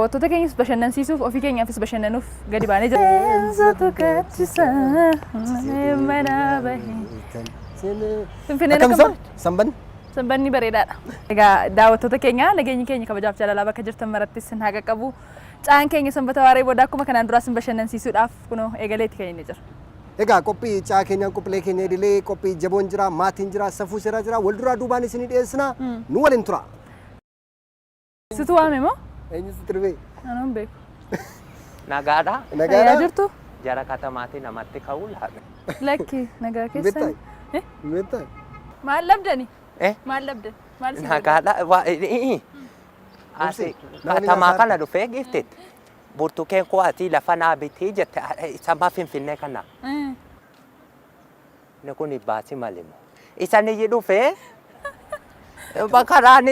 Daawwattoota keenyas bashannansiisuuf, ofii keenyaafis bashannanuuf gadi baanee jira. Leenzotu gaachisa mana bahe. Finfinneen Akkam akkam san? Sanbanni? Sanbanni bareedaadha. Egaa daawwattoota keenya, nageenyi keenya kabajaaf jaalalaa bakka jirtan maratti isin haa qaqqabu. Caan keenya sanbata waaree booda akkuma kanaan duraa isin bashannansiisuudhaaf kunoo eegaleetti kan inni jiru. Egaa qophii caa keenyaan qophiilee keenya idilee, qophii jaboon jira, maatiin jira, safuu seeraa jira, wal duraa duubaan isinii dhiyeessina. Nu waliin tura. Situ waame moo? Eenyu sitti dhufee? Anoo hin beeku. Nagaadha. Fayyaa Nagaadha? jirtu? Jara katamaatii namatti ka'uu laata? Lakki, nagaa keessan. Beektaa? Eh? Beektaa? Maal dhabdani? Eh? Maal dhabdan? Maal isin gargaara? Nagaadha. Waa Asi Obsi, namni katamaa naasaa kana dhufee giifteetti. Burtukeen koo asii lafa naa bitii jette sama Finfinnee kana. Eh. Inni kun baasii malee moo? Isan iyyi dhufee karaan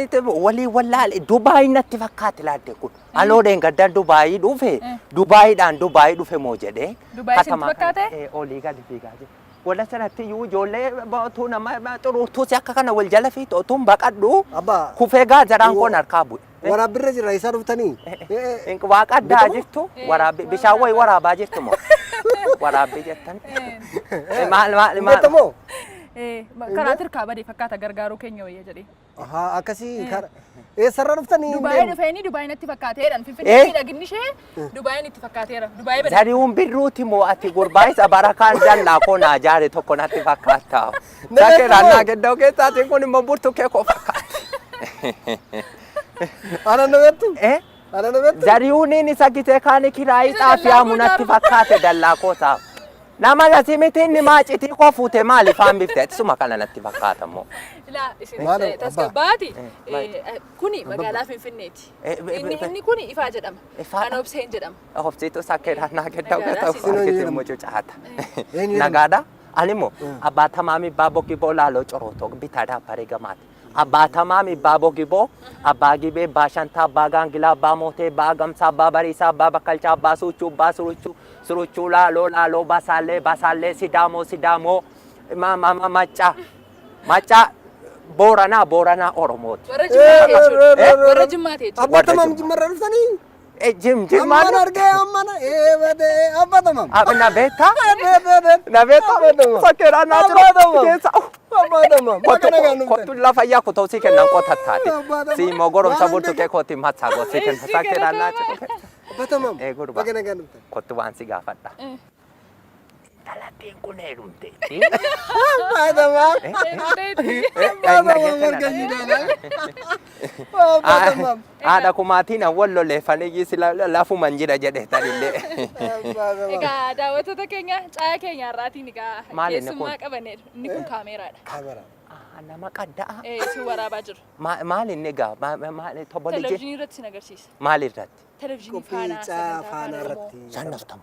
walii wallaale, Dubaayii natti fakkaate laadde kun. Aloo dheengaddaan Dubaayii dhufe, Dubaayiidhaan Dubaayii dhufe moo jedhee. Dubaayii isinitti katamaa kana, fakkaate? Olii gadi fiigaa jira. Wala sanatti iyyuu ijoollee utuu nama xuruurtuus akka kana wal jala fiixu utuun baqadhu Abbaa. kufee gaazaraan koon harkaa bu'e. Waraabbiirra jira, isaa dhuftanii? Waaqa addaa Beekamoo? jirtu waraabbi bishaan wayii waraabaa jirtu moo waraabbii jettan maal maal maal? Beekamoo? Karaa tirkaa badee fakkaata, gargaaruu keenya wayya jedhee. Ahaa, akkasii kara. Eessarra dhuftanii? Dubaayii dhufeeni Dubaayii natti fakkaateedhaan. Finfinnee miidhaginni ishee Dubaayiin itti fakkaateera. Dubaayii badee. Zarihuun Birruuti moo ati gurbaa isa barakaan dallaa koo naa jaare tokko natti fakkaata. Nama Sakkeeraan moo? naa gedda'u keessaatiin kun immoo burtukee koo fakkaatti. Ana namettu? Eh? Ana namettu? Zarihuuniin isa gisee kaani kiraayii Isa xaafii dallaa koo haamu natti ijaaru. fakkaate dallaa koo taa'u. Nama lati miti inni maacitii koo fuute maaliif hambifte? Suma kana natti fakkaata immoo. Ilaa isin Maaloo, abbaa. tasgabbaati. Maal? Kuni magaalaa Finfinneeti. Eh, Inni kuni Ifaa jedhama. Ifaadha? Kan Obseen jedhama. Obsiitu sakkeeraan naa gedda'u Nagaadha, keessaa sisin. argite immoo cucaata. Eenyu jedhama? Nagaadha. Ani immoo abbaa Tamaamii Baaboo Giboo Laaloo Corootoo bitaadhaa baree gamaati. Abbaa Tamaamii Baaboo Giboo, Abbaa Gibee, Abbaa Shantaa, Abbaa Gaangilaa, Abbaa Mootee, Abbaa Gamsaa, Abbaa Bariisaa, Abbaa Bakkalchaa, Abbaa Suuchuu, Abbaa Suruchuu, Suruchuu Laaloo, Laaloo Basaallee, Basaallee Sidaamoo, Sidaamoo ma ma ma Maccaa, Maccaa Booranaa, Booranaa Oromooti. Warra Jimmaati jechuudha. Eh? Warra Jimmaati jechuudha. Abbaa Warra Tamaam Jimmaa. Jimmarra dhuftanii? Jim Jimmaan. Ammaan argee ammaan badee Abbaa Tamaam. Na beektaa? Na beektaa? Sakkeeraan naa jiru. Abbaa Tamaam. Keessa. Abbaa Tamaam. Bakka nagaan Kottu dhuftan. lafa yaa kotoo sii kennan qotattaati. Abbaa Tamaam. Sii immoo goromsa Waan burtukee kooti matsaa goosii kenna. Ishii Sakkeeraan naa galatoomaa. jiru. Abbaa Tamaam. Gurbaa. Bakka nagaan dhuftan. Kottu waan si gaafadha. Intalattiin kun heerumteetti. Abbaa Tamaam. Abbaa Tamaam harka shiidhaan. Abbaa Tamaam. Haadha kumaatiin wal loleeffanii sila lafuman jira jedhe tanillee. Abbaa Tamaam. Egaa daawwattoota keenya, caaya keenya har'aatiin egaa Maal inni kun? keessummaa qabanneedha. Inni kun kaameeraadha. Kaameraa. Nama qadda'a. Isin waraabaa jiru. Maal inni egaa? Maal tobbolijee? Televezyiinii irratti isin agarsiisa. Maal irratti? Televezyiinii Qophii Faanaa, caa sagantaa Faanaa Afaan Oromoo. irratti. Sannaftamu.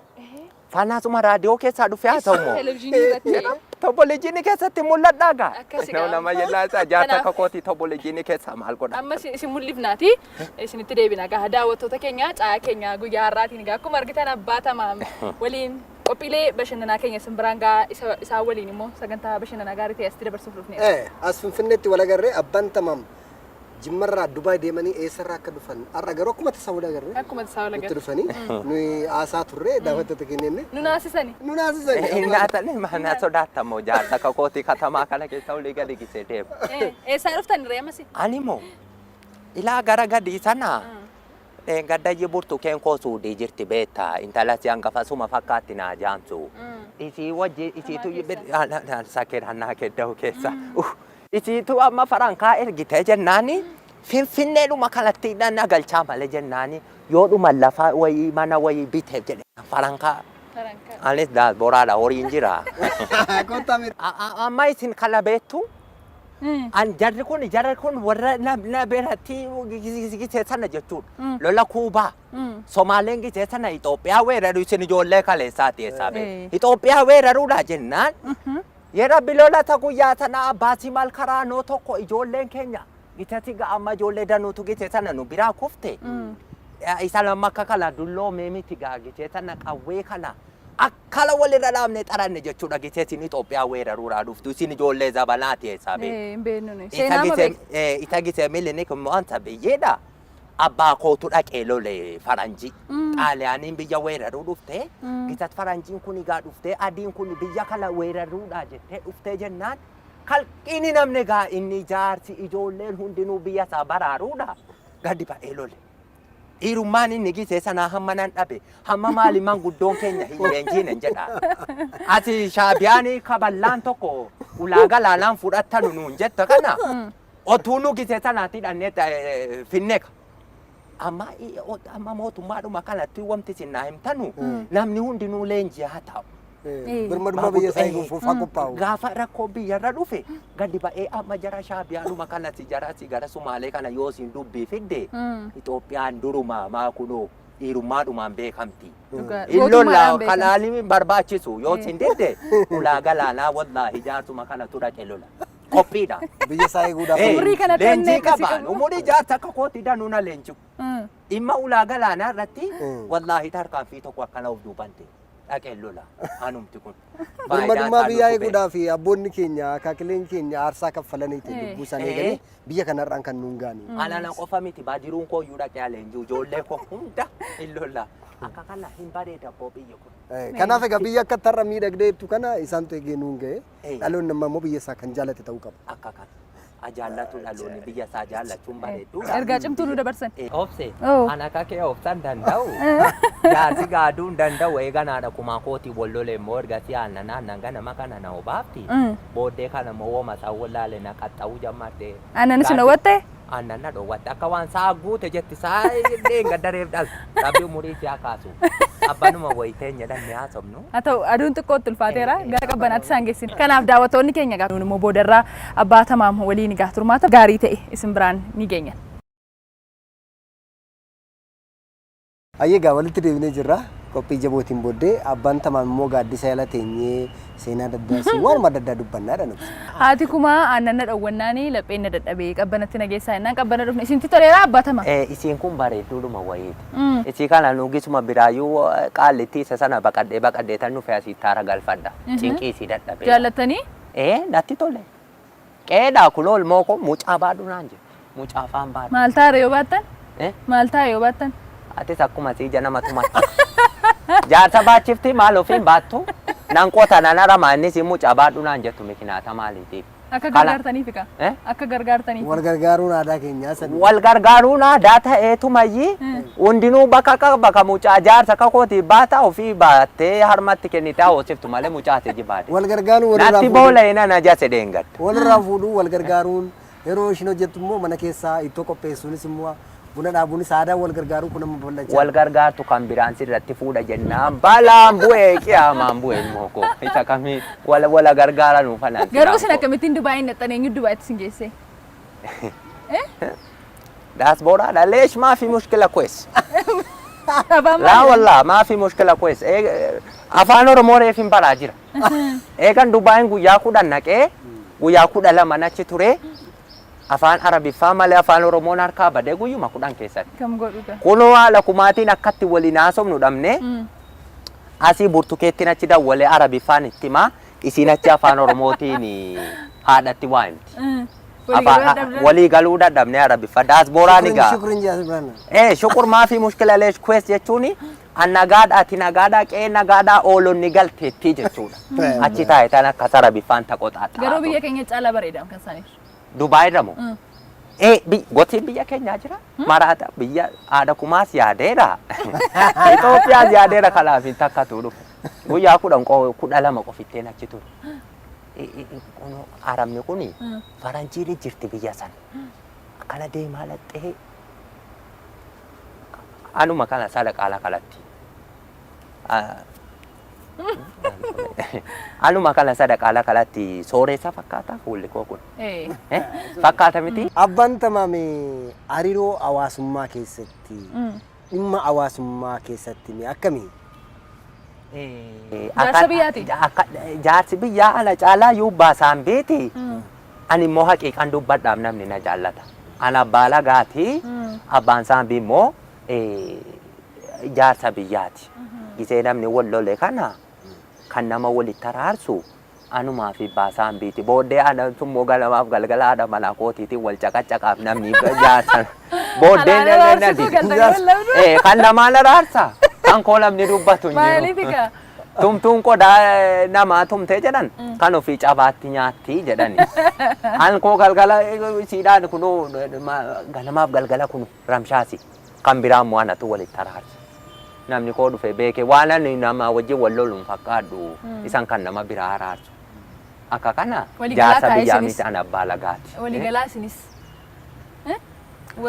Faanaasuma raadiyoo keessaa dhufee haa ta'u moo? Televezyiinii irratti. Tobbolejiini keessatti mul'adhaa gaa. Akkasi gaa. Nama jellaa isaa jaarsa Kanaaf- akka kootii tobbolejiini keessaa maal godha? Amma isin mul'ifnaati. Isinitti deebina gaa, daawwattoota keenya. Caaya keenya guyyaa har'aatiin egaa akkuma argitan Abbaa Tamaam waliin qophiilee bashannanaa keenya isin biraan gaa, isaan waliin immoo sagantaa bashannanaa gaarii ta'e asitti dabarsuuf dhufneera. As Finfinneetti wal agarree, Abbaan Tamaam Jimmarraa Dubaay deemanii eessarraa akka dhufan har'a garuu akkuma tasaa wal agarree. Akkuma tasaa wal Nutti agarre. dhufanii nuyi haasaa turre, daawwattoota keenya inni. Nu naasisani. Nu naasisani. Inni haatane mana sodaattamoo jaarsa akka kootii katamaa kana keessa olii gadi gisee deema. Eessaa dhuftan ree amasi? Ani moo ilaa gara gadii sana gadayyi burtukeen koo suudii jirti beektaa, intala si hangafa suma fakkaatti naa jaamsu. Isii wajji isiitu sakkeeraan naa kedda'u keessa. Isiitu amma farankaa ergitee jennaani Finfinneedhuma kanatti na galchaa malee jennaani yoodhuma lafa wayii mana wayii biteef jedhe farankaa. Farankaa. Anis daasboraadha, horiin jira. Kottaa miti. Amma isin kana beektu. An jarri kun warra na biratti gisee sana jechuudha. Lola Kuubaa. Somaaleen gisee sana Itoophiyaa weeraru, isin ijoollee kaleessaati eessaa beektu. Itoophiyaa weeraruudha jennaan. Yeroo lola ta guyyaa sana abbaasii maal karaanoo tokko ijoolleen keenya gitati amma ijoollee danuutu gisee sana nu biraa kufte. Isa nama akka kana dulloomee miti gaa, gisee sana qawwee kana akkala walirra dhaabne xaranne jechuudha gisee isin Itoophiyaa weeraruudhaa dhuftu, isin ijoollee zabanaati eessaa beektu. Hin beeknu nuyi. Isa Seenaa ma gisee beektu? isa gisee Milinik immoo ansa biyyeedha. Abbaa kootu dhaqee lole faranjii. Xaaliyaaniin biyya weeraruu dhuftee, gisat faranjiin kun egaa dhuftee adiin kun biyya kana weeraruudha jettee dhuftee jennaan kalqiini namni egaa inni jaarsi ijoolleen hundinuu biyya isaa baraaruudha gadi ba'ee lole. Dhiirummaan inni gisee sanaa hamma nan dhabe hamma maali manguddoon keenya hin leenjiinen jedha. Ati shaabiyaan kaballaan tokko ulaa galaanaan fudhattanu nuun jetta kana otuu nu gisee sanaatti hidhannee finneka. Amma amma mootummaadhuma kanatti wanti isin naa himtanu namni hundinuu leenjii haa ta'u. Birmadummaa biyya isaa eeguuf haa qophaa'u. Gaafa rakkoo biyyarra dhufe gadi ba'ee amma jara shaabiyaanuma kanatti jara si gara Sumaalee kana yoo isin dubbii fidde Itoophiyaan duruma maa kunoo dhiirummaadhumaan beekamti. Dhugaa. In lolla Gootummaadhaan beekamti. kalaanii barbaachisu yoo isin didde ulaa galaanaa wallaahi jaarsuma kanatu dhaqe lola. Qophiidha. Biyya isaa eeguudhaaf. Umurii kanatti Leenjii onnee akkasii qabaan qabu. umurii jaarsa akka kootti danuu na leenji'u. Dhimma ulaa galaanaa irratti wallaahi tarkaanfii tokko akkana of duuban ta'e dhaqeen lola anumti kun. Birmadummaa biyyaa eeguudhaaf abboonni keenya akaakileen keenya aarsaa kaffalaniiti lubbuu isaanii eeganii biyya kanarraan kan nuun gaani. Anana qofa miti baadiruun koo iyyuu dhaqee leenji'u ijoollee koo hunda hin lolla. Akka kana hin bareeda abboo biyyi kun. Kanaaf egaa biyya akka tarra miidhagdeettu kana isaantu eegee nuun ga'e dhaloonni ammaa immoo biyya isaa kan jaalate ta'uu qaba. Akka kana. Ajaallatu dhaloonni biyya isaa jaallachuun bareedduudha. Ergaa cimtuu nu dabarsan. Obse, Oh. ana akka kee obsan danda'u. Jaarsi gaaduu hin danda'u eeganaadha kumaa kootii wal lole immoo ergasii aannan aannan ganama kana na obaafti. Booddee kana immoo woma isaa wallaale na qaxxa'uu jammaarte. Aannan isin dhowwatte? Aannan na dhowwatte akka waan sa'a guute jetti sa'a illee gaddareef dhal. Rabbi umurii si haa kaasu. Abbanuma wayiteen jedhan ni haasofnu. Haa ta'u aduun xiqqootti ulfaateera gara qabbanaatti isaan geessina. Kanaaf daawwattoonni keenya egaa nuun immoo boodarraa abbaa tamaam waliin egaa turmaata gaarii ta'e isin biraan ni geenya. Ayyee egaa walitti deebinee jirra. Qophii jabootiin booddee abbaan tamaam immoo gaaddisa jala teenyee seenaa adda addaa waanuma adda addaa dubbannaadha nuti. Haati kumaa aannan na dhowwannaanii lapheen na dadhabee qabbanatti na geessaa jennaan qabbana dhufne isinti toleeraa abbaa tamaam. Isiin kun bareedduudhuma wayiiti. Isii kana nugisuma biraayyuu qaallitti isa sana baqadhee baqadhee tan dhufe asii taara galfadha. Cinqii isii dadhabee. Jaallattanii? Natti tole. Qeedhaa kunoo ilmoo koo mucaa baadhu naan jedhe. Mucaa afaan baadhu. Maal taare yoo baattan? Maal taa'e yoo baattan? Atis akkuma sii ija nama tumatta. Jaarsa baachifti maal ofiin baattu? Nan qota nan harama innis mucaa baadhu naan jettu mikinaata maaliitiif? Akka gargaartaniif egaa. Akka gargaartaniif. Wal gargaaruun aadaa keenyaa san. Wal gargaaruun aadaa ta'eetumayyi hundinuu bakka qaba ka mucaa jaarsa kakootii baata ofii baattee harmatti kennitee hoosiftu malee mucaa ati jibaade. Wal gargaaruun walirraa Natti fuudhuu. boola ina na jase dheengadda. Walirraa fuudhuu wal gargaaruun yeroo ishiin hojjettu immoo mana keessaa ittoo qopheessuunis immoo buna dhaabuunis aadaa wal gargaaruu kun amma bal'achaa. Wal gargaartu kan biraan sirratti fuudha jennaan balaan bu'ee qiyaamaan bu'e immoo koo isa kamii wala wala gargaaranuu fanaan. Garuu isin akkamittiin Dubaayin dhaqxan eenyu Dubaayitti isin geesse? Diaspora ليش ما في مشكلة كويس. Afaan لا maali? والله ما في مشكلة كويس. Afaan Oromoo reef hin baraa jira. Eegan Dubaayin guyyaa 10 naqee guyyaa 12 achi ture. Afaan Arabiffaa malee afaan Oromoon harkaa badee guyyuma 10 keessatti. Kam godhu gaa? Kunoo haala kumaatiin akkatti waliin haasofnu dhabne asii burtukeettiin achi dawwalee Arabiffaan itti himaa isiin achi afaan Oromootiin haadhatti waa himti. Walii Walii galuu dadhabne Arabiffa. Daasbooraan egaa. Shukrin jaasi biraan. Shukur maafi mushkila leesh kwes jechuun an nagaadha ati nagaadha qe'ee nagaadha oolonni galteettii jechuudha. Achi taa'e tan akkas Arabiffaan taqoxaaxa. Garuu biyya keenya caalaa bareeda kan isaaniif. Dubaay irra moo? Gotiin biyya keenyaa jira. Maraata biyya haadha kumaas yaadeera. Itoophiyaas yaadeera kanaaf hin takkatu dhufe. Guyyaa 10 12 qofitteen achi ture. Kunoo Arabni kuni faranjiin jirti biyya sana. Akkana deemaa laxxee anuma kana sadaqaa kalatti. Anuma kana sadaqaa kalatti sooressa fakkaata fuulli koo kun. Fakkaata miti? Abbaan tamaam hariiroo hawaasummaa keessatti dhimma hawaasummaa keessatti mee akkamii? Jaarsa biyyaati? Jaarsi biyyaa ana caalaa yuubbaa isaan beeti. Ani immoo haqiiqaan dubbadhaaf namni na jaallata. Ana abbaa lagaati. Abbaan saambii immoo jaarsa biyyaati. Gisee namni wal lole kana kan nama walitti araarsu anumaa fi abbaa saambiiti. Booddee ana immoo ganamaaf galgala haadha manaa kootiitiin wal caqacaqaaf namni jaarsa. Booddeen Halaan araarsituu galtanii wal dhabdu. Kan namaan araarsa. Kan koo namni dubbatu hin jiru. Maaliif egaa? Tumtuun qodaa namaa tumtee jedhan kan ofii cabaatti nyaatti jedhani. An koo galgala siidhaan kunuu ganamaaf galgala kunu ramshaasi. Kan biraa immoo anatu walitti araarsa. Namni koo dhufe beeke waan ani nama wajjin wal lolu hin fakkaadhu isan kan nama biraa araarsu. Akka kana Waliigalaa jaarsa taa'ee biyyaa isinis. miti an abbaa lagaati. Waliigalaa isinis.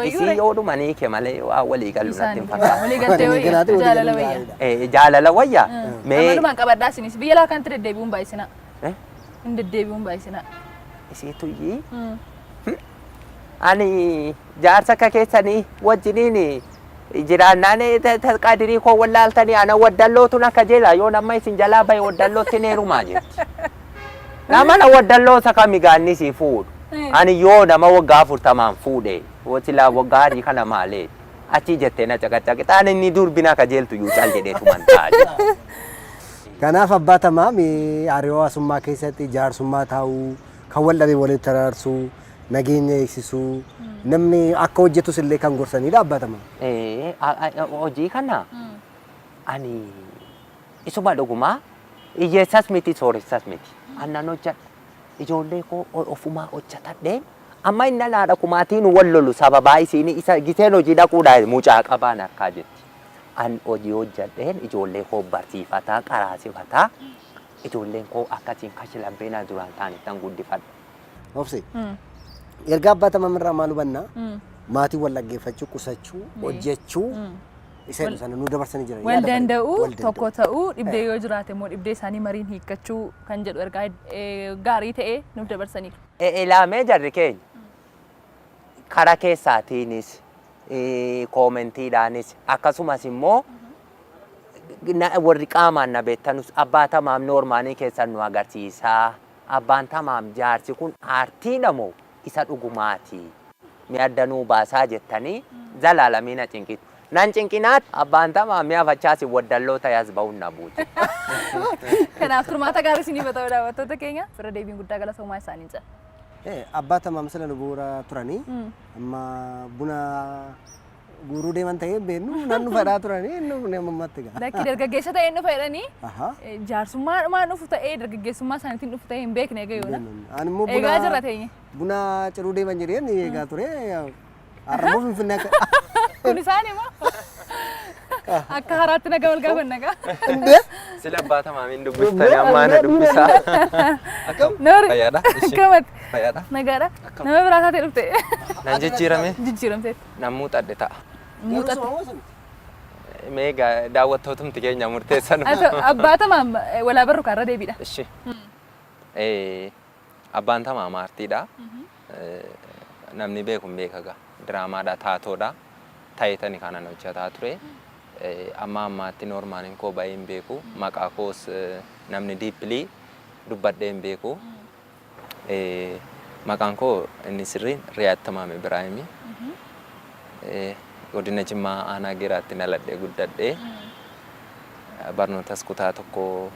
Isii yoo dhumanii kee malee waa walii galu natti hin fakkaatu. Waliigaltee wayya. Waliigalaati walii Jaalala galuun wayya. gaariidha. Jaalala wayya. Mee Amalumaan qabadhaa isinis. Biyya lafaa kanatti deddeebi'uun baay'isinaa. Eh? Hin deddeebi'uun baay'isinaa. Isii tuyyii ani jaarsa akka keessanii wajjiniin jiraannaan qadirii koo wallaaltanii ana waddallootu na kajeela yoo nama isin jalaa bahe waddallootti heerumaa jetti. Nama na waddalloo isa kami gaanni sii fuudhu. Ani yoo nama waggaa 40n fuudhe silaa waggaa adii kana maalee achii jettee na caqacaqe xaan inni durbina kajeeltu iyyuu cal jedheetuman ta'a jedha. Kanaaf abbaa Tamaam hariiroo hawaasummaa keessatti jaarsummaa taa'uu, kan wal dhabe walitti araarsuu, nageenya eegsisuu, namni akka hojjetus illee kan gorsanidha abbaa Tamaam. Hojii kana ani isuma dhugumaa hiyyeessas miti sooressas miti. Annan hojjedha. Ijoollee koo ofumaa hojjetadhee amma inni haadha kumaatiin wal lolu sababaa isiin isa giseen hojii dhaquudhaan mucaa qabaan harkaa jetti. An hojii hojjedheen ijoollee koo barsiifataa qaraasifataa ijoolleen koo akkasiin kashilabbee na duraan ta'anittan guddifadha. Obse. Ergaa abbaa Tamaam irraa maal hubannaa? Maatii wal dhaggeeffachuu, qusachuu, hojjechuu isa jedhu sana nu dabarsanii jiran. Wal Yaada danda'uu, bareeda. Wal danda'uu. Tokko ta'uu, dhibdee yoo jiraate immoo dhibdee isaanii mariin hiikkachuu kan jedhu ergaa gaarii ta'e nuuf dabarsaniiru. Ilaamee jarri keenya karaa keessaatiinis koomentiidhaanis akkasumas immoo warri qaamaan na beektanus abbaa Tamaam noormaanii keessan nu agarsiisaa. Abbaan Tamaam jaarsi kun aartiidha moo isa dhugumaati? Mi adda nuu baasaa jettanii zalaalamii na cinqitu. Nan cinqinaat abbaan Tamaam mi'a fachaasi waddalloo ta'e as ba'uun na buute. Kanaaf turmaata gaarii isiniif haa ta'u daawwattoota keenya. Irra deebiin guddaa galatoomaa isaanii jedha. Abbaa Tamaam sila nu bu'uura turanii amma buna guuruu deeman ta'ee beeknu nan nu fedhaa turanii inni amma ammatti gaa. Lakki dargaggeessa ta'ee dhufa jedhanii Ahaa. Jaarsummaadhumaan dhufu ta'ee dargaggeessummaa isaaniitiin dhufu ta'ee hin beekne egaa yoona. Ani immoo Eegaa buna jirra teenye. Buna ciruu deeman jedheen eegaa ture. Har'a immoo Finfinnee akka. Kun isaan immoo akka haraatti nagaa wal gaafanna gaa. Indee? Sila abbaa Tamaamiin dubbistanii ammaa na dubbisaa. Akkam? Noori. Fayyaadha? Ishi. Akkamatti? Fayyaadha? Nagaadha. Akkam? Nama biraa taatee dhufte. Nan jijjiirame? Jijjiiramteetti. Nan muuxadhe ta'a. Muuxatte. Mee egaa daawwattootumti keenya murteessan. Haa ta'u abbaa Tamaam walaa barru kaarra deebiidha. Ishi. Abbaan Tamaam aartiidha. Namni beeku hin beeka gaa. Diraamaadha taatoodha. Ta'eetani kanan hojjetaa ture. Amma ammaatti noormaaniin koo ba'ee hin beeku. Maqaa koos namni diippilii dubbadhee hin beeku. Maqaan koo inni sirriin Riyaad Tamaam Ibraahimi. Godina Jimmaa aanaa Geeraatti dhaladhee guddadhee. Barnootas kutaa 1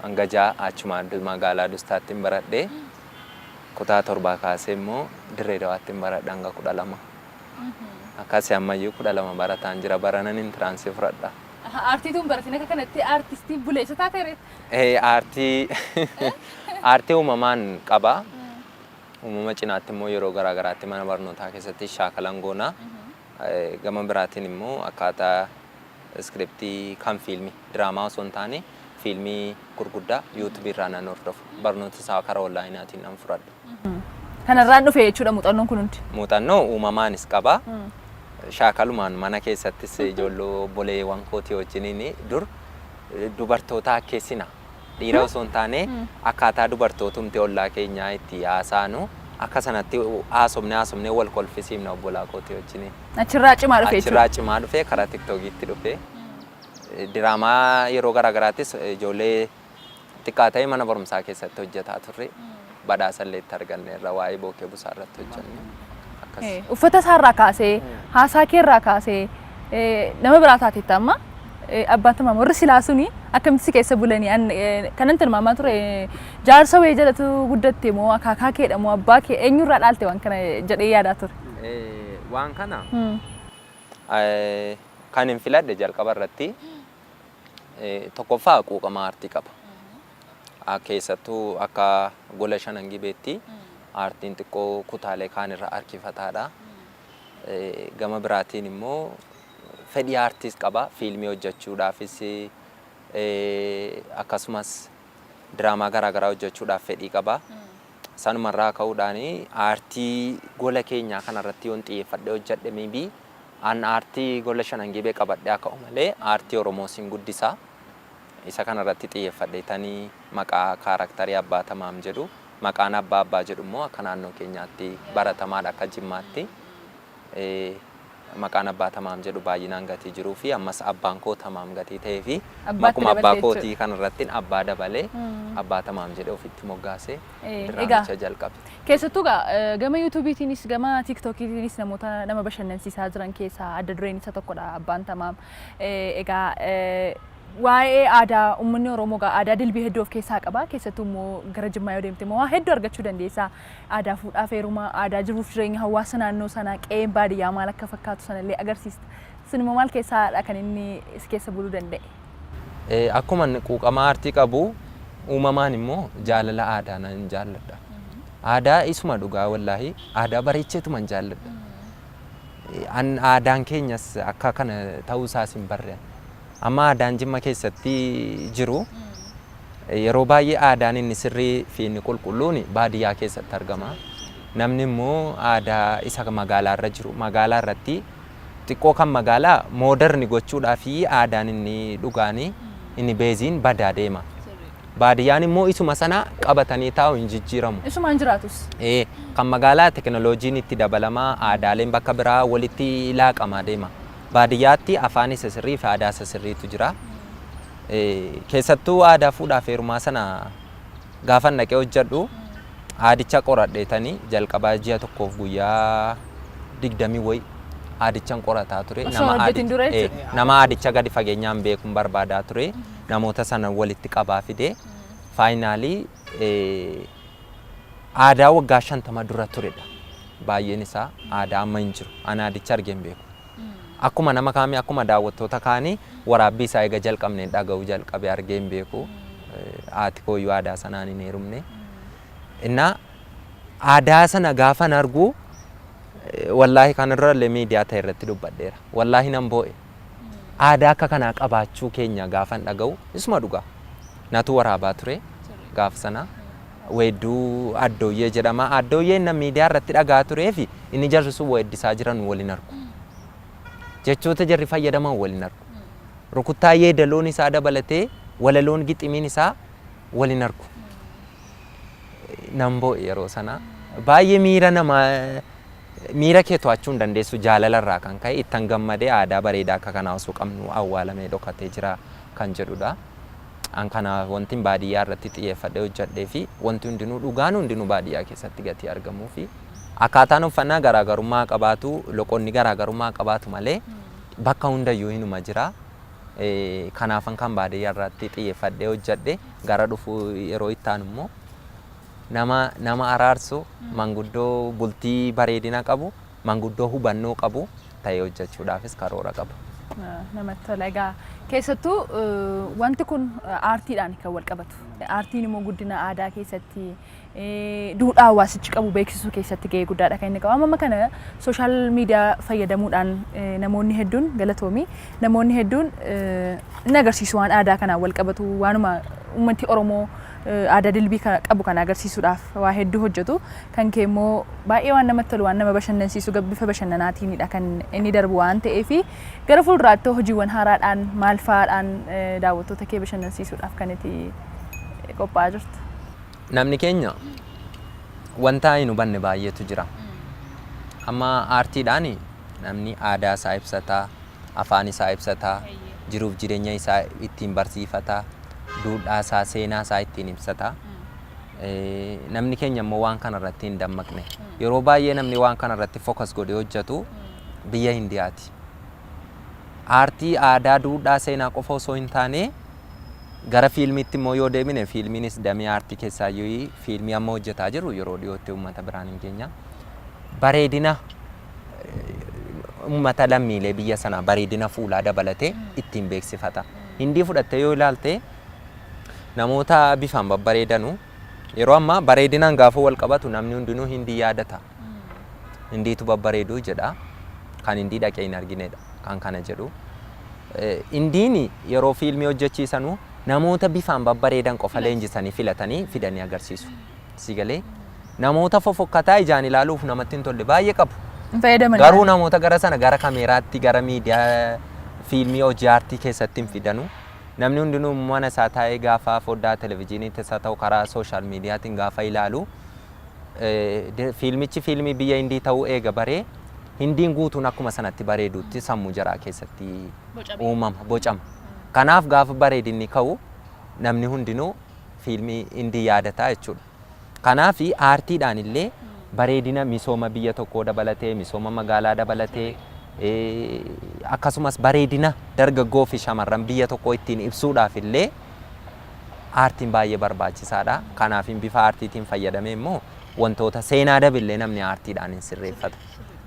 hanga 6 achuma magaalaa Dustaatti hin baradhee. Kutaa 7 kaasee immoo Dirree Dawaatti hin baradha hanga 12. Akkasii ammayyuu 12 barataan jira. Baranan intiraansii fudhadha. Aartiituun baratin akka kanatti aartistii buleessa taate ree? Aartii uumamaan qaba. Uumama cinaatti immoo yeroo garaa garaatti mana barnootaa keessatti shaakalan goona. Gama biraatiin immoo akkaataa iskiriptii kan fiilmii diraamaa osoo hin taane fiilmii gurguddaa yuutuubii irraa nan hordofa. Barnoota isaa karaa onlaayinaatiin nan fudhadha. Kanarraan dhufe jechuudha muuxannoon kun hundi. Muuxannoo uumamaanis qaba. Shaakalumaan mana keessattis ijoollee obboleewwan kootii wajjiniin dur dubartoota akkeessina. Dhiira osoo hin taane akkaataa dubartootumti ollaa keenyaa itti haasa'anu akka sanatti haasofne haasofnee wal kolfisiifna obbolaa kootii wajjiniin. Achirraa cimaa dhufe jechuudha. Achirraa cimaa dhufe karaa tiktookiitti dhufe. Diraamaa yeroo garaa garaattis ijoollee xiqqaa ta'e mana barumsaa keessatti hojjetaa turre. Badhaasa illee itti arganneerra waa'ee bookee busaa irratti hojjenne. Akkas. Uffata isaarraa kaasee haasaa keerraa kaasee nama biraa taateetta amma abbaan Tamaam warri silaa suni akkamitti si keessa bulanii kanan tilmaamaa ture jaarsa wayii jalatu guddatte moo akaakaa keedha moo abbaa kee eenyurraa dhaalte waan kana jedhee yaadaa ture. Waan kana Kan hin filadhe jalqaba irratti tokkoffaa quuqama aartii qaba. Keessattuu akka gola Shanan Gibeetti aartiin xiqqoo kutaalee kaan irra harkifataadha. Gama biraatiin immoo fedhii aartiis qaba. Fiilmii hojjechuudhaafis akkasumas diraamaa garaagaraa hojjechuudhaaf fedhii qaba. Sanumarraa ka'uudhaan aartii gola keenyaa kanarratti yoon xiyyeeffadhee hojjedhe, maybe an aartii gola Shanan Gibee qabadhee haa ka'u malee aartii Oromoo siin guddisa. Isa kanarratti xiyyeeffadhee tanii maqaa character Abbaa Tamaam jedhu, maqaan abbaa abbaa jedhu immoo akka naannoo keenyaatti baratamaadha, akka Jimmaatti. Maqaan Abbaa Tamaam jedhu baay'inaan gatii jiruu fi ammas abbaan koo Tamaam gatii ta'ee fi Abbaatti maquma abbaa dabalte. kootii kanarratti abbaa dabalee Abbaa Tamaam jedhee ofitti moggaasee diraamicha jalqabe. Keessattuu egaa gama YouTubeiitiinis gama TikTokiitiinis namoota nama bashannansiisaa jiran keessaa adda dureen isa tokkodha Abbaan Tamaam. Egaa waa'ee aadaa uummanni Oromoo egaa aadaa dilbii hedduu of keessaa qaba. Keessattuu immoo gara Jimmaa yoo deemte immoo waa hedduu argachuu dandeessa. Aadaa fuudhaaf heerumaa, aadaa jiruuf jireenya hawaasa naannoo sanaa, qe'een baadiyyaa maal akka fakkaatu sanallee agarsiista. Sun immoo maal keessaadha kan inni si keessa buluu danda'e? Akkuma inni quuqama aartii qabu, uumamaan immoo jaalala aadaa nan jaalladha. Aadaa isuma dhugaa, wallaahi, aadaa bareecheetuma hin jaalladha. An aadaan keenyas akka kana ta'uu isaas hin barre. Amma aadaan Jimma keessatti jiru, yeroo baay'ee aadaan inni sirrii fi inni qulqulluun baadiyyaa keessatti argama. Namni immoo aadaa isa magaalaa irra jiru, magaalaa irratti xiqqoo kan magaalaa modern gochuudhaa fi aadaan inni dhugaanii inni baseiin badaa deema. Baadiyyaan immoo isuma sana qabatanii taa'u, hin jijjiiramu. Isumaan jiraatus. Kan magaalaa teknooloojiin itti dabalamaa, aadaaleen bakka biraa walitti laaqamaa deema. Baadiyyaatti afaan isa sirrii fi aadaa isa sirriitu jira. Keessattuu aadaa fuudhaaf heerumaa sana gaafan dhaqee hojjedhu, aadicha qoradheetanii jalqabaa ji'a tokkoof guyyaa 20 wayi aadichan qorataa ture. Osoo hojjetin dura jechuudha. Nama aadicha gadi fageenyaan beekuun barbaadaa ture. Namoota sana walitti qabaa fidee finally aadaa waggaa 50 dura turedha. Baay'een isaa aadaa amma hin jiru. Ani aadicha argee hin beeku. Akkuma nama kaamii, akkuma daawwattoota kaanii, waraabbii isaa eega jalqabnee dhaga'uu jalqabe, argee hin beeku. Haati kooyyuu aadaa sanaan hin heerumne. Innaa aadaa sana gaafan argu, wallaahi kan irra illee miidiyaa ta'e irratti dubbadheera. Wallaahi nan boo'e. Aadaa akka kanaa qabaachuu keenya gaafan dhaga'u, isuma dhugaa. Natu waraabaa ture gaafa sana. Weedduu Addooyyee jedhama. Addooyyeen na miidiyaa irratti dhagaa turee fi inni jarri sun weeddisaa jiran waliin argu. Jechoota jarri fayyadaman waliin argu. Rukuttaa yeedaloon isaa dabalatee walaloon giximiin isaa waliin argu. Nan boo'e yeroo sana. Baay'ee miira namaa, miira kee to'achuu hin dandeessu, jaalala irraa kan ka'e ittan gammadee, aadaa bareedaa akka kanaa osoo qabnu awwaalamee dhokatee jira kan jedhudha. An kanaaf wanti baadiyyaa irratti xiyyeeffadhee hojjedhee fi wanti hundinuu dhugaan hundinuu baadiyyaa keessatti gatii argamuu fi akkaataan uffannaa garaagarummaa qabaatu, loqonni garaagarummaa qabaatu malee bakka hundayyuu hinuma jira. Kanaafan kan baadiyyaa irratti xiyyeeffadhee hojjedhe. Gara dhufu yeroo itti aanu immoo nama nama araarsu, manguddoo bultii bareedina qabu, manguddoo hubannoo qabu ta'ee hojjechuudhaafis karoora qaba. Namatti tola. Egaa keessattuu wanti kun aartiidhaan kan wal qabatu. Aartiin immoo guddina aadaa keessatti, duudhaa hawaasichi qabu beeksisuu keessatti gahee guddaadha kan inni qabu. Amma kana social media fayyadamuudhaan namoonni hedduun, galatoomii, namoonni hedduun inni agarsiisu waan aadaa kanaan wal qabatu, waanuma uummati Oromoo aadaa dilbii qabu kana agarsiisuudhaaf waa hedduu hojjetu. Kan kee immoo baay'ee waan namatti tolu, waan nama bashannansiisu, bifa bashannanaatiinidha kan inni darbu waan ta'eef, gara fuulduraatti hojiiwwan haaraadhaan maal fa'aadhaan daawwattoota kee bashannansiisuudhaaf kan itti qophaa'aa jirtu? Namni keenya wanta hin hubanne baay'eetu jira. Amma aartiidhaan namni aadaa isaa ibsataa, afaan isaa ibsataa, jiruuf jireenya isaa ittiin barsiifataa, duudhaa isaa, seenaa isaa ittiin ibsataa. Namni keenya immoo waan kana irratti hin dammaqne. Yeroo baay'ee namni waan kana irratti focus godhee hojjetu biyya Hindiyaati. Aartii aadaa, duudhaa, seenaa qofa osoo hin taane, gara fiilmiitti immoo yoo deemine, fiilmiinis damee aartii keessaa iyyuu, fiilmii amma hojjetaa jirru yeroo dhiyootti uummata biraan hin geenya. Bareedina uummata lammiilee biyya sanaa bareedina fuulaa dabalatee ittiin beeksifata. Hindii fudhattee yoo ilaalte, namoota bifaan babbareedanu yeroo ammaa bareedinaan gaafa wal qabatu namni hundinuu Hindii yaadata. Hindiitu babbareedu jedha. Kan Hindii dhaqee hin arginedha kan kana jedhu. Hindiin yeroo fiilmii hojjechiisanu namoota bifaan babbareedan qofa leenjisanii filatanii fidanii agarsiisu. Si galee, namoota fofokkataa ijaan ilaaluuf namatti hin tolle baay'ee qabu. Hin fayyadaman. Garuu namoota gara sana, gara kameeraatti, gara miidiyaa fiilmii hojii aartii keessatti hin fidanu. Namni hundinuu mana isaa taa'ee gaafa foddaa televizyiiniitti isaa ta'u karaa social mediaatiin gaafa ilaalu, fiilmichi fiilmii biyya Hindii ta'uu eega baree, Hindiin guutuun akkuma sanatti bareedutti sammuu jaraa keessatti uumama, bocama. Kanaaf gaafa bareedinni ka'u namni hundinuu fiilmii Hindii yaadataa jechuudha. Kanaaf aartiidhaan illee bareedina misooma biyya tokkoo dabalatee, misooma magaalaa dabalatee, akkasumas bareedina dargaggoo fi shamarran biyya tokkoo ittiin ibsuudhaaf illee aartiin baay'ee barbaachisaadha. Kanaaf bifa aartiitiin fayyadamee immoo wantoota seenaa dabillee namni aartiidhaan hin sirreeffata.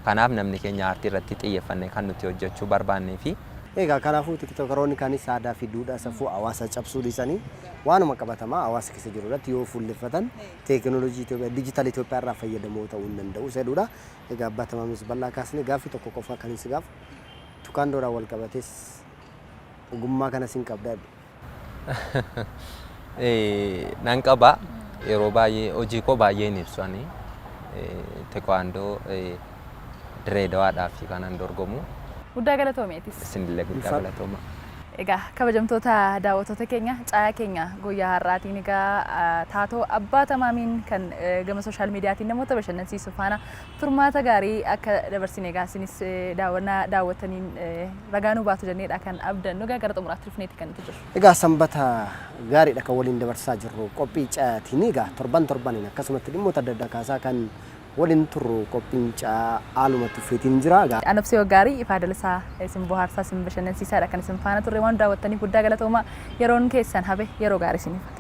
Kanaaf namni keenya aartii irratti xiyyeeffannee kan nuti hojjechuu barbaannee fi Egaa kanaafuu tiktookaroonni kaanis aadaa fi duudhaa safuu hawaasaa cabsuu dhiisanii waanuma qabatamaa hawaasa keessa jiru irratti yoo fuulleffatan teekinooloojii Itoophiyaa, diijitaal Itoophiyaa irraa fayyadamoo ta'uu hin danda'u jedhudha. Egaa abbaa Tamaamis bal'aa kaasnee gaaffii tokko qofaa kan si gaafu, tukaandoodhaan wal qabatees ogummaa kanas hin qabdaa? Nan qaba. Yeroo baay'ee hojii koo baay'ee hin ibsu ani. Tekwaandoo Direedawaadhaaf kanan dorgomu. Guddaa galatoomeetis. Isinillee guddaa galatooma. Egaa kabajamtoota daawwattoota keenya, caayaa keenya guyyaa har'aatiin egaa taatoo abbaa Tamaamiin kan gama social mediaatiin namoota bashannansiisu faana turmaata gaarii akka dabarsine egaa isinis daawwannaa daawwattaniin ragaa nu baatu jenneedha kan abdannu. Egaa gara xumuraatti dhufneeti kan nuti jirru. Egaa sanbata gaariidha kan waliin dabarsaa jirru qophii caayaatiin. Egaa torban torbaniin akkasumatti dhimmoota adda addaa kaasaa kan waliin turru qophiin caayaa haalumatti uffeetiin jira. Egaa Anobsee Waggaarii ifaa dalasaa isin bohaarsaa, isin bashannansiisaadha kan isin faana turre. Waan daawwattaniif guddaa galatooma. Yeroon keessan hafe yeroo gaarii isiniif haa ta'u.